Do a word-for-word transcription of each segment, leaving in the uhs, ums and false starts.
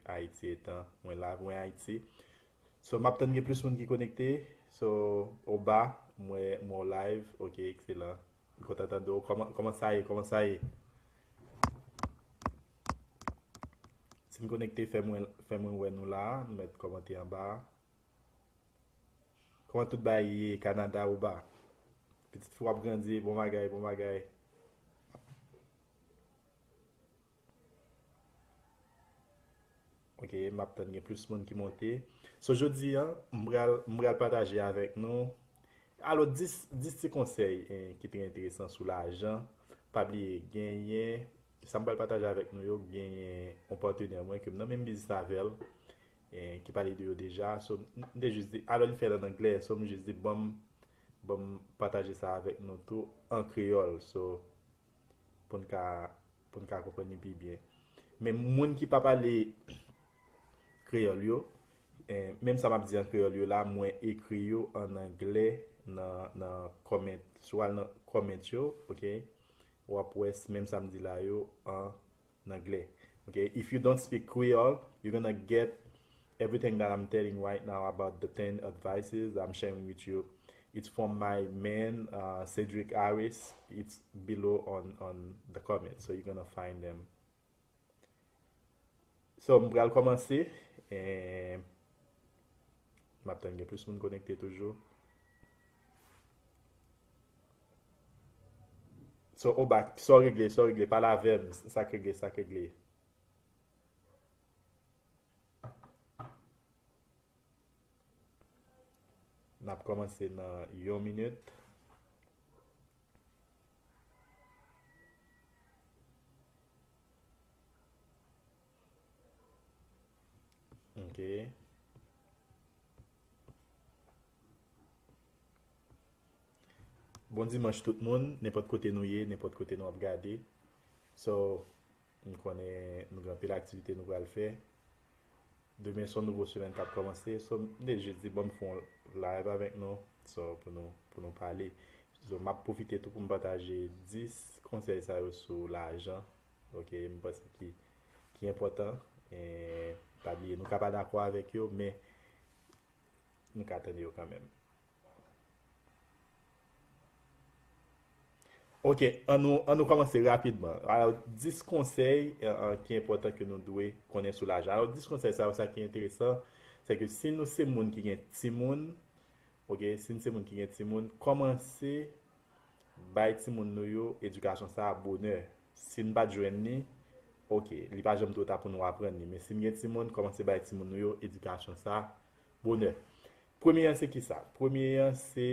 Ayiti etan mwen live, mwen Ayiti. So, m ap tann gen plis moun ki konekte. So, Oba, mwen, mwen live. Ok, ekselan. M kontan tande w. Kòman, kòman sa ye? Kòman sa ye? Si n konekte, fè mwen, fè mwen wè nou la. Nou mèt kòmante anba a. Kòman tout bagay ye, Kanada, Oba? Pitit fi w ap grandi, bon bagay, bon bagay. Ok, m ap tann gen plis moun ki monte. So, jodi a, m pral, m pral pataje avèk nou. Alò, dis, dis ti konsèy, eh, ki trè enteresan sou lajan. Pa bliye, genyen, sa m pral pataje avèk nou yo, genyen yon patnè mwen ke m nan menm biznis avè l, eh, ki pale de yo deja. So, m, m te jis di, alò, li fè l an anglè, so, m jis di, ban m, ban m pataje sa avèk nou tou an kreyòl. So, pou n ka, pou n ka konprann li pi byen. Men moun ki pa pale kreyòl yo, eh, menm sa m ap di an kreyòl yo la, mwen ekri yo an anglè nan, nan comment. Si w al nan comment yo, ok, w ap wè s-, menm sa m di la yo an anglè. Ok, if you don't speak Creole, you're gonna get everything that I'm telling right now about the ten advices I'm sharing with you. It's from my man, uh, Cedric Harris. It's below on, on the comment, so you're gonna find them. So, m pral kòmanse. Eh, m ap tann gen plis moun konekte toujou. So, Oba, sa w regle, sa w regle, pale avè m, sa k regle, sa k regle. N ap kòmanse nan yon minit. Ok. Bon dimanch tout moun, nenpòt kote nou ye, nenpòt kote nou ap gade. So, m konnen nou gen anpil aktivite nou pral fè. Demen se yon nouvo semèn k ap kòmanse. So, m te jis di, bon, m fè yon live avèk nou, so, pou nou, pou nou pale. So, m ap pwofite tou pou m pataje dis konsèy sa yo sou lajan. Ok, m panse ki, ki enpòtan. E, pa bliye, nou ka pa dakò avèk yo, men nou ka tande yo kanmenm. Ok, an nou, an nou kòmanse rapidman. Alò, dis konsèy, eh, eh, ki enpòtan ke nou dwe konnen sou lajan. Alò, dis konsèy sa yo, sa ki enteresan, se ke si nou se moun ki gen timoun, ok, si n se moun ki gen timoun, kòmanse bay timoun nou yo edikasyon sa a bonè. Si n pa t jwenn li, ok, li pa janm twò ta pou nou aprann li. Men si n gen timoun, kòmanse bay timoun nou yo edikasyon sa a bonè. Premye an se ki sa? Premye an se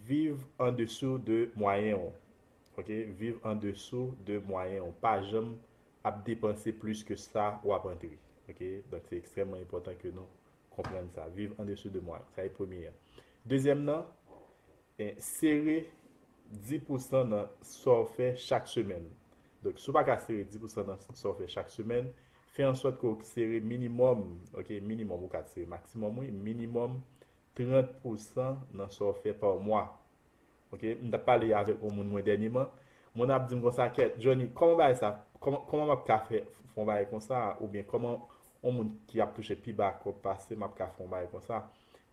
viv an desou de mwayen w. Ok? Viv an desou de mwayen w. Pa janm ap depanse plis ke sa w ap antre. Ok? Donk, se ekstrèmman enpòtan ke nou konprann sa. Viv an desou de mwayen. Sa e premye an. Dezyèm nan, eh, sere dis pousan nan sa w fè chak semèn. Donk, si w pa ka sere dis pousan nan sa w fè chak semèn, fè an sòt ke w sere minimòm, ok, minimòm, ou ka sere maksimòm, wi, minimòm trant pousan nan sa w fè pa mwa. Ok, m t ap pale avèk yon moun mwen dènyeman. Moun nan ap di m konsa, kèt, Johnny, kòman bagay sa, kòman, kòman m ap ka fè, fè yon bagay konsa, oubyen kòman yon moun ki ap touche pi ba kòb pase m ap ka fè yon bagay konsa?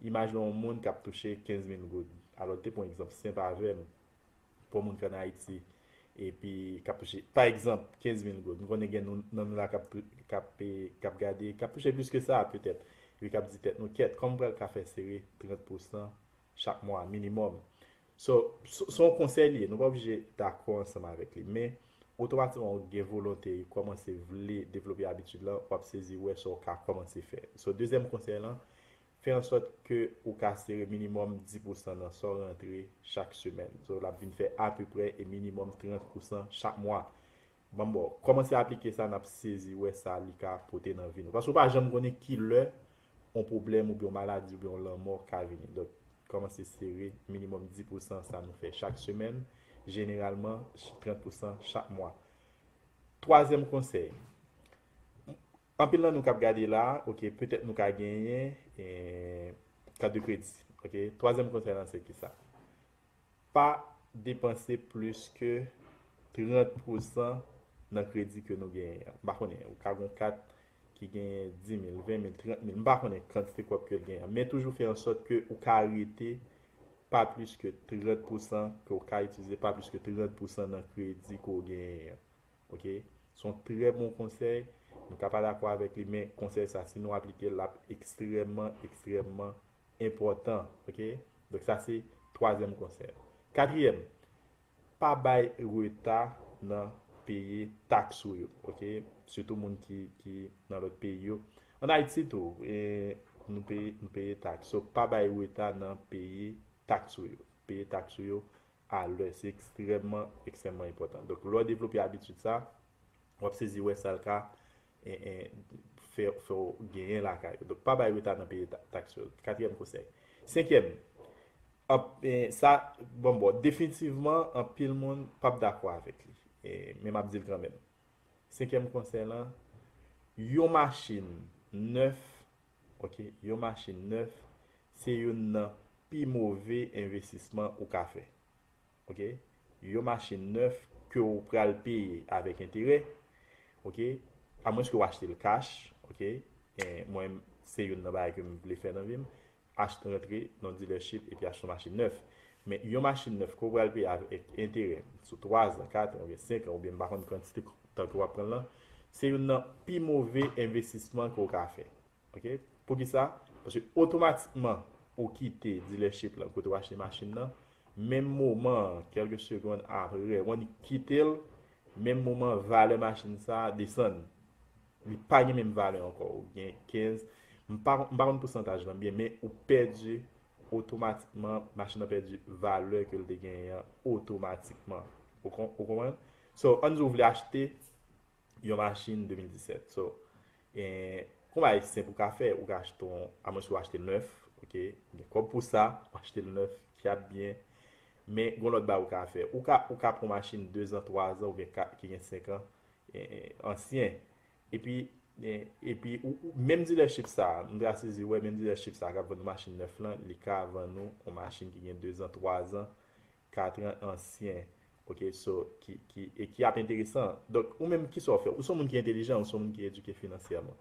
Imajine yon moun k ap touche kenz mil goud. Alò, te pran egzanp senp avè m. Pou moun k ann Ayiti, epi k ap touche, pa egzanp, kenz mil goud. M konnen gen nou, nan nou la k ap, k ap, k ap gade, k ap touche plis ke sa, petèt. Epi k ap di tèt nou, kèt, kòman m pral ka fè sere trant pousan chak mwa, minimòm? So, se, se yon konsèy li ye, nou pa oblije dakò ansanm avèk li. Men, otomatikman, ou gen volonte, ou kòmanse vle devlope abitid lan, w ap sezi wè sa w ka kòmanse fè. So, dezyèm konsèy lan, fè an sòt ke ou ka sere minimòm dis pousan nan sa w rantre chak semèn. So, l ap vin fè apeprè e minimòm trant pousan chak mwa. Ban m ba w, kòmanse aplike sa, n ap sezi wè sa li ka pote nan vi nou. Paske w pa janm konnen ki lè yon pwoblèm oubyen yon maladi oubyen yon lanmò ka vini. Donk, kòmanse sere minimòm dis pousan sa nou fè chak semèn. Jeneralman, trant pousan chak mwa. Twazyèm konsèy. Anpil nan nou k ap gade la, ok, petèt nou ka genyen, eh, kat de kredi. Ok, twazyèm konsèy lan se ki sa? Pa depanse plis ke trant pousan nan kredi ke nou genyen an. M pa konnen, ou ka gen yon kat ki genyen dis mil, ven mil, trant mil, m pa konnen kantite kòb ke l genyen, men toujou fè an sòt ke ou ka rete pa plis ke trant pousan, ke ou ka itilize pa plis ke trant pousan nan kredi ke w genyen an. Ok? Se yon trè bon konsèy. Nou ka pa dakò avèk li, men konsèy sa, si nou aplike l, l ap ekstrèmman, ekstrèmman enpòtan. Ok? Donk, sa se twazyèm konsèy. Katriyèm, pa bay reta nan peye taks ou yo. Ok? Sitou moun ki, ki nan lòt peyi yo. Ann Ayiti tou, e, nou peye, nou peye taks. So, pa bay reta nan peye taks ou yo. Peye taks ou yo a lè. Se ekstrèmman, ekstrèmman enpòtan. Donk, lè w devlope abitid sa, w ap sezi wè sa l ka e, e, fè, fè w genyen lakay ou. Donk, pa bay reta nan peye ta- taks yo. Katriyèm konsèy. Senkyèm, ap- e, sa, bon, bon, definitivman, anpil moun p ap dakò avèk li. E, men m ap di l kanmenm. Senkyèm konsèy lan, yon machin nèf, ok, yon machin nèf, se youn nan pi move envestisman ou ka fè. Ok? Yon machin nèf ke w pral peye avèk enterè, ok? Amwens ke w achte l cash, ok? E mwen, se youn nan bagay ke m vle fè nan vi m, achte, rantre nan dealership epi achte yon machin nèf. Men yon machin nèf ke w pral peye avèk enterè sou twa zan, kat an, oubyen senk an, oubyen m pa konn kantite tan ke w ap pran l lan, se youn nan pi move envestisman ke w ka fè. Ok? Poukisa? Paske otomatikman ou kite dealership lan kote w achte machin nan, menm moman an, kèlke segonn apre, w annik kite l, menm moman an, valè machin sa a desann. Li pa gen menm valè ankò. Ou gen kenz, m pa, m pa konn pousantaj lan byen, men ou pèdi otomatikman, machin nan pèdi valè ke l te genyen an otomatikman. Ou kon- ou konprann? So, ann di w vle achte yon machin de mil disèt. So, e, kon bagay senp ou ka fè, ou ka achte yon, amwens ou achte l nèf, ok? Gen kòb pou sa, ou achte l nèf, ki ap byen. Men, gon lòt bagay ou ka fè. Ou ka, ou ka pran machin de zan, twa zan, oubyen ka- ki gen senk an, e, e, ansyen. Epi, e, epi, ou, ou, menm dealership sa, m te sezi wè, menm dealership sa k ap vann nou machin nèf lan, li ka vann nou yon machin ki gen de zan, twa zan, kat an ansyen, ok, so, ki, ki, e ki ap enteresan. Donk, ou menm, kisa w fè? Ou se yon moun ki entelijan, ou se yon moun ki edike finansyèman.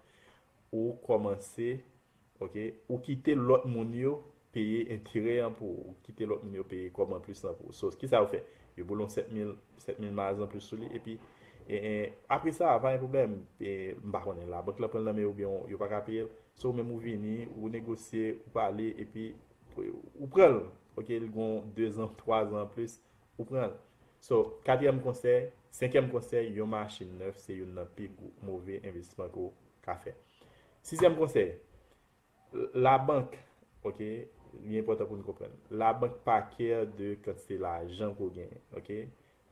Ou kòmanse, ok, ou kite lòt moun yo peye enterè an pou ou, ou kite lòt moun yo peye kòb anplis lan pou ou. So, kisa yo fè? Yo boule yon sèt mil, sèt mil miles anplis sou li, epi, e, e, apre sa, pa gen pwoblèm, e, m pa konnen, labank lan pran l nan men yo, oubyen yo pa ka peye l. So, ou menm ou vini, ou negosye, ou pale, epi ou pran l. Ok, li gon de zan, twa zan anplis, ou pran l. So, katriyèm konsèy, senkyèm konsèy, yon machin nèf, se youn nan pi gwo, move envestisman ke w ka fè. Sizyèm konsèy, labank, ok, li enpòtan pou nou konprann. Labank pa care de kantite lajan ke w genyen, ok?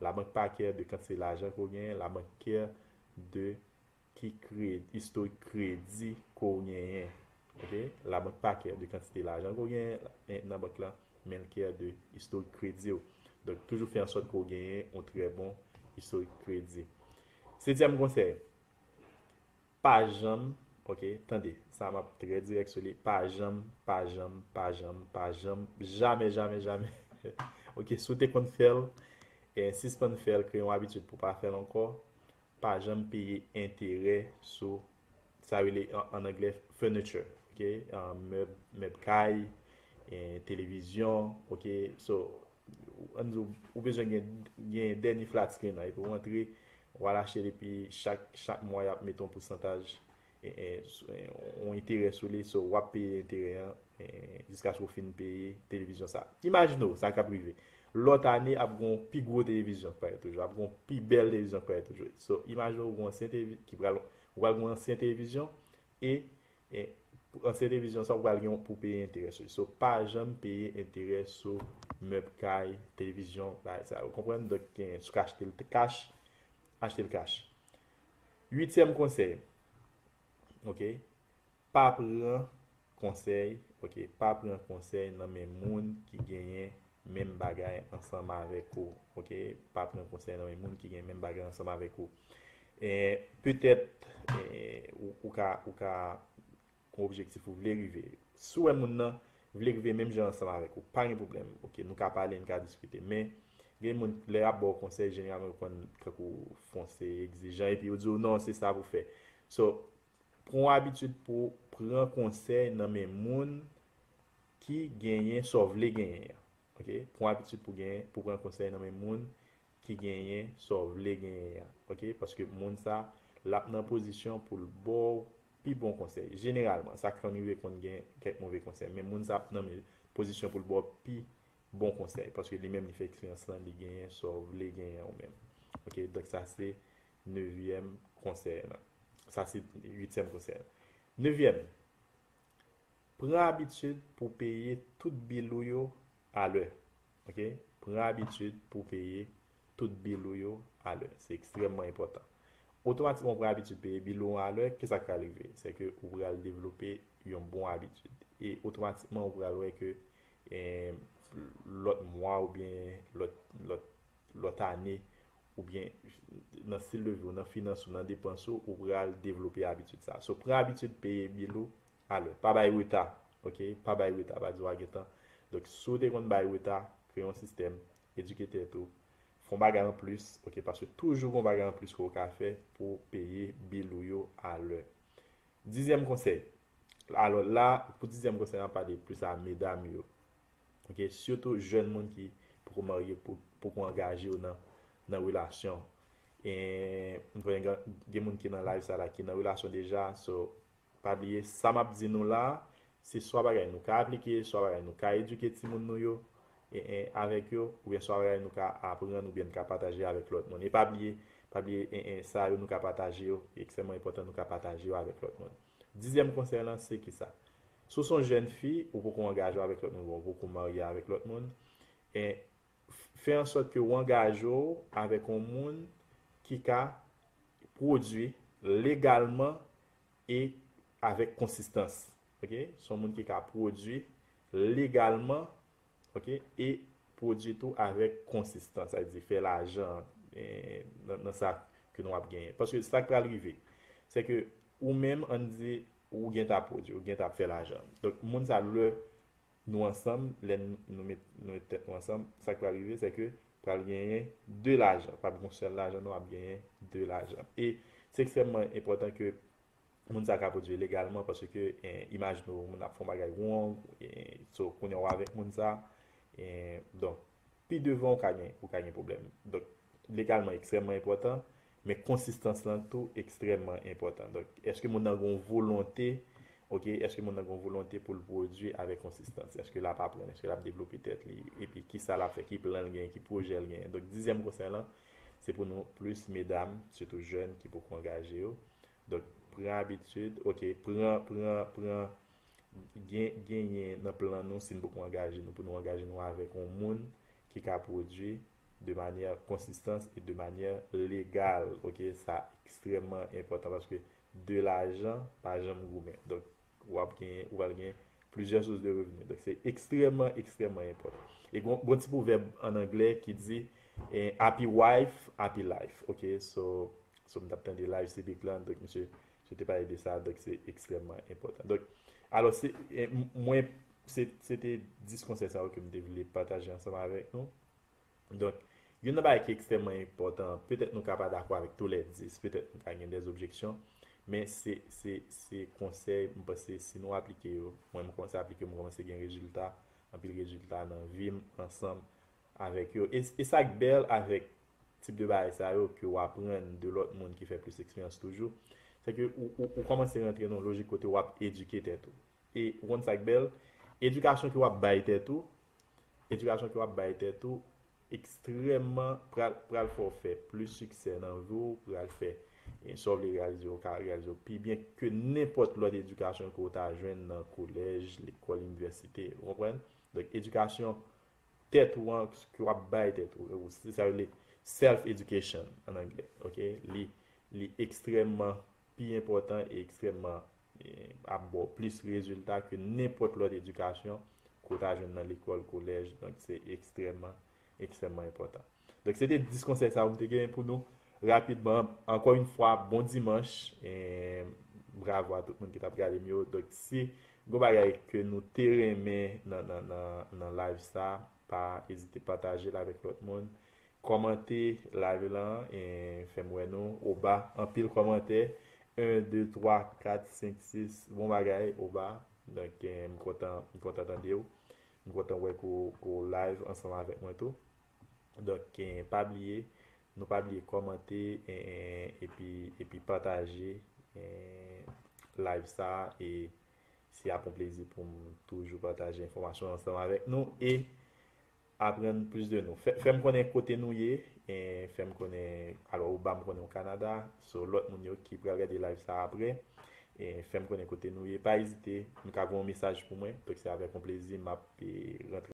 Labank pa care de kantite lajan ke w genyen, labank care de ki kredi, istorik kredi ke w genyen. Ok? Labank pa care de kantite lajan ke w genyen e, nan bank lan, men l care de istorik kredi w. Donk, toujou fè an sòt ke w genyen yon trè bon istorik kredi. Setyèm konsèy, pa janm, ok, tande, sa m ap trè dirèk sou li, pa janm, pa janm, pa janm, pa janm, jamè, jamè, jamè. Ok, si w te konn fè l, e, sispann fè l, kreye yon abitid pou w pa fè l ankò. Pa janm peye enterè sou sa yo rele an, an anglè furniture, ok? Ah, mèb, mèb kay, eh, televizyon, ok? So, ann di w, ou bezwen gen, gen dènye flat screen nan, epi w antre, w al achte l, epi chak, chak mwa, y ap mete yon pousantaj, eh, eh, sou- eh, yon enterè sou li, so, w ap peye enterè an, eh, jiskaske w fin peye televizyon sa. Imajine w sa k ap rive. Lòt ane, ap gen yon pi gwo televizyon k parèt toujou, ap gen yon pi bèl televizyon k parèt toujou. So, imajine w gen yon ansyen televi-, ki pral, ou pral gen yon ansyen televizyon e, e ansyen televizyon sa, ou pral gen yon pou peye enterè sou li. So, pa janm peye enterè sou mèb kay, televizyon, bagay sa yo. Ou konprann? Donk, gen, si w ka achte l cash, achte l cash. Uityèm konsèy, ok? Pa pran konsèy, ok, pa pran konsèy nan men moun ki genyen menm bagay ansanm avèk ou, ok? Pa pran konsèy nan men moun ki genyen menm bagay ansanm avèk ou. E petèt, e, ou, ou ka, ou ka gon objektif ou vle rive. Si w wè moun nan vle rive menm jan ansanm avèk ou, pa gen pwoblèm, ok? Nou ka pale, nou ka diskite, men gen moun, lè y ap ba w konsèy, jeneralman, yo konn tankou fonse, egzijan, epi yo di w, "Non, se sa pou fè." So, Pran abitid pou pran konsèy nan men moun ki genyen sa w vle genyen an. Ok? Pran abitid pou genyen, pou pran konsèy nan men moun ki genyen sa w vle genyen an. Ok? Paske moun sa, l ap nan pozisyon pou l ba w pi bon konsèy. Jeneralman, sa k konn rive konn gen kèk move konsèy, men moun sa ap nan pozisyon pou l ba w pi bon konsèy, paske li menm li fè eksperyans lan, li genyen sa w vle genyen ou menm. Ok, donk sa se nevyèm konsèy lan. Sa se uityèm konsèy lan. Nevyèm, pran abitid pou peye tout bil ou yo alè. Ok? Pran abitid pou peye tout bil ou yo alè. Se ekstrèmman enpòtan. Otomatikman, ou pran abitid peye bil ou alè, kisa k pral rive? Se ke ou pral devlope yon bon abitid. E otomatikman, ou pral wè ke eh, lòt mwa oubyen lòt, lòt, lòt ane, oubyen nan stil de vi w, nan finans ou, nan depans ou, ou pral devlope abitid sa. So, pran abitid peye bil ou alè. Pa bay reta, ok? Pa bay reta, pa di w a gentan. Donk, si w te konn bay reta, kreye yon sistèm, edike tèt ou, fè yon bagay anplis, ok? Paske toujou gen yon bagay anplis ke w ka fè pou w peye bil ou yo alè. Dizyèm konsèy. Alò la, pou dizyèm konsèy, an pale plis a medam yo. Ok, sitou jèn moun ki poko marye, pou, poko angaje yo nan, nan relasyon. E, m konnen gen, gen moun ki nan live sa la, ki nan relasyon deja, so, pa bliye, sa m ap di nou la, se swa bagay nou ka aplike, swa bagay nou ka edike timoun nou yo, e, e, avèk yo, oubyen swa bagay nou ka aprann, oubyen nou ka pataje avèk lòt moun. E pa bliye, pa bliye, e, e, sa yo nou ka pataje yo, ekstrèmman enpòtan nou ka pataje yo avèk lòt moun. Dizyèm konsèy lan, se kisa? Si w se yon jèn fi, ou poko angaje w avèk lòt moun, ou poko marye avèk lòt moun, e, f-, fè an sòt ke w angaje w avèk yon moun ki ka pwodui legalman e avèk konsistans. Ok? Se yon moun ki ka pwodui legalman, ok? E pwodui tou avèk konsistans, sa vle di fè lajan, eh, nan, nan sa ke nou ap genyen. Paske sa k pral rive, se ke ou menm, ann di, ou gentan ap pwodui, ou gentan ap fè lajan. Donk, moun sa, lè nou ansanm, lè n-, nou met, nou met tèt nou ansanm, sa k pral rive, se ke pral genyen de lajan. P ap gen yon sèl lajan, non, ap genyen de lajan. E se ekstrèmman enpòtan ke moun sa ka pwodui legalman, paske, eh, imajine w, moun ap fè yon bagay wrong, eh, so, kounye a w avèk moun sa, eh, donk, pi devan ou ka gen, ou ka gen pwoblèm. Donk, legalman ekstrèmman enpòtan, men konsistans lan tou ekstrèmman enpòtan. Donk, èske moun nan gen yon volonte, ok, èske moun nan gen yon volonte pou l pwodui avèk konsistans? Èske l ap aprann? Èske l ap devlope tèt li? Epi, kisa l ap fè? Ki plan l genyen? Ki pwojè l genyen? Donk, dizyèm konsèy lan, se pou nou plis medam, sitou jèn ki poko angaje yo. Donk, pran abitid, ok, pran, pran, pran, gen, genyen nan plan nou, si n poko angaje nou, pou nou angaje nou avèk yon moun ki ka pwodui de manyè konsistans e de manyè legal, ok? Sa ekstrèmman enpòtan paske de lajan pa janm goumen. Donk, w ap gen, ou pral gen plizyè sous de revni. Donk, se ekstrèmman, ekstrèmman enpòtan. E gon, gon ti pwovèb an anglè ki di, eh, "Happy wife, happy life." Ok, so, so m t ap tande live Cedric lan, donk misye, misye te pale de sa, donk se ekstrèmman enpòtan. Donk, alò, se, eh, m-, mwen, se, se te dis konsèy sa yo ke m te vle pataje ansanm avèk nou. Donk, youn nan bagay ki ekstrèmman enpòtan, petèt nou ka pa dakò avèk tou lè dis, petèt nou ka gen dè objeksyon, men se, se, se konsèy, m panse si nou aplike yo, mwen m kòmanse aplike, m kòmanse gen rezilta, anpil rezilta nan vi m ansanm avèk yo. E, e sa k bèl avèk tip de bagay sa yo ke w aprann de lòt moun ki fè plis eksperyans toujou, se ke ou, ou, ou kòmanse rantre nan yon lojik kote w ap edike tèt ou. E ou konn sa k bèl? Edikasyon ke w ap bay tèt ou, edikasyon ke w ap bay tèt ou, ekstrèmman pral, pral fè w fè plis siksè nan vi w, pral fè, e, sa w vle reyalize, w ka reyalize w pi byen ke nenpòt lòt edikasyon ke w ta jwenn nan kolèj, lekòl, inivèsite. Ou konprann? Donk, edikasyon tèt ou an, ke w ap bay tèt ou, se sa yo rele self education an anglè. Ok? Li, li ekstrèmman pi enpòtan e ekstrèmman, e, ap ba w plis rezilta ke nenpòt lòt edikasyon ke w ta jwenn nan lekòl, kolèj. Donk, se ekstrèmman, ekstrèmman enpòtan. Donk, se te dis konsèy sa yo m te genyen pou nou rapidman. Ankò yon fwa, bon dimanch. E bravo a tout moun ki t ap gade m yo. Donk, si gon bagay ke nou te renmen nan, nan, nan, nan live sa, pa ezite pataje l avèk lòt moun. Kòmante live lan, e fè m wè nou. Oba, anpil kòmantè. Un, deux, trois, quatre, cinq, six. Bon bagay, Oba. Donk, eh, m kontan, m kontan tande w. M kontan wè ke w, ke w live ansanm avèk mwen tou. Donk, eh, pa bliye, nou pa bliye kòmante, eh, epi, epi pataje, eh, live sa a. E se ap yon plezi pou m toujou pataje enfòmasyon ansanm avèk nou e aprann plis de nou. Fè, fè m konnen kote nou ye, e fè m konnen, alò, Oba, m konnen w Kanada, so lòt moun yo ki pral gade live sa a apre, e fè m konnen kote nou ye, pa ezite, nou ka voye yon mesaj pou mwen, donk se avèk yon plezi m ap, e, rantre